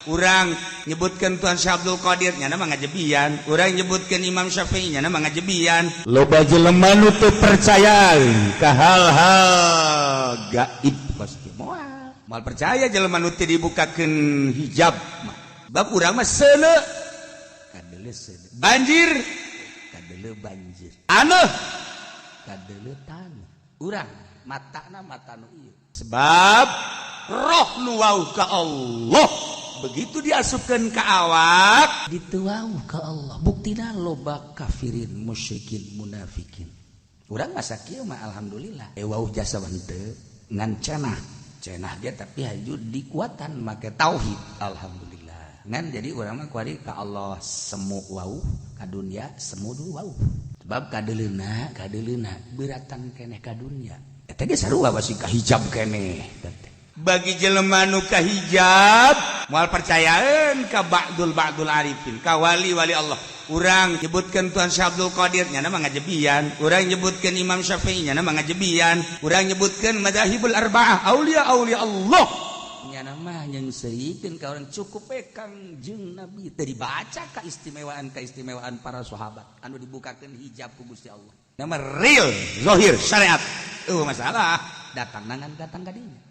Urang nyebutkan Tuan Syekh Abdul Qadir, nyana mah ngajebian. Urang nyebutkan Imam Syafi'i, nyana mah ngajebian. Loba jelema nu teu percaya ka hal-hal gaib, pasti moal moal percaya jelema nu teu dibukakeun hijab mah. Bab urang mah seuleuh kadeuleu seuleuh, banjir kadeuleu banjir, aneh kadeuleu taneuh. Urang matana mata nu ieu, sebab roh nu wauh ka Allah begitu diasupkan ke awak dituau ke Allah. Buktina loba kafirin, musyrikin, munafikin. Urang masa kieu mah alhamdulillah, wauh jasa henteu, ngan cenah cenah dia, tapi haju dikuatan make tauhid, alhamdulillah. Ngan jadi urang mah kuari ka Allah semu wauh, ka dunya semu dulu wauh, sebab kadeleuna kadeleuna beratan keneh ka dunya. Eta ge sarua masih kahijab keneh. Bagi jelema nu kahijab moal percayaan ka ba'dul ba'dul arifin, ka wali wali Allah. Urang nyebutkan Tuan Syekh Abdul Qadir, nyana mah ngajebian. Urang nyebutkan Imam Syafi'i, nyana mah ngajebian. Urang nyebutkan madzahibul arba'ah, aulia aulia Allah, nyana mah nyeungseurikeun ka urang. Cukup we Kangjeng Nabi, teu dibaca keistimewaan keistimewaan para sahabat anu dibukakeun hijab ku Gusti Allah. Nama real zahir syariat, masalah datang nangan datang ka dinya.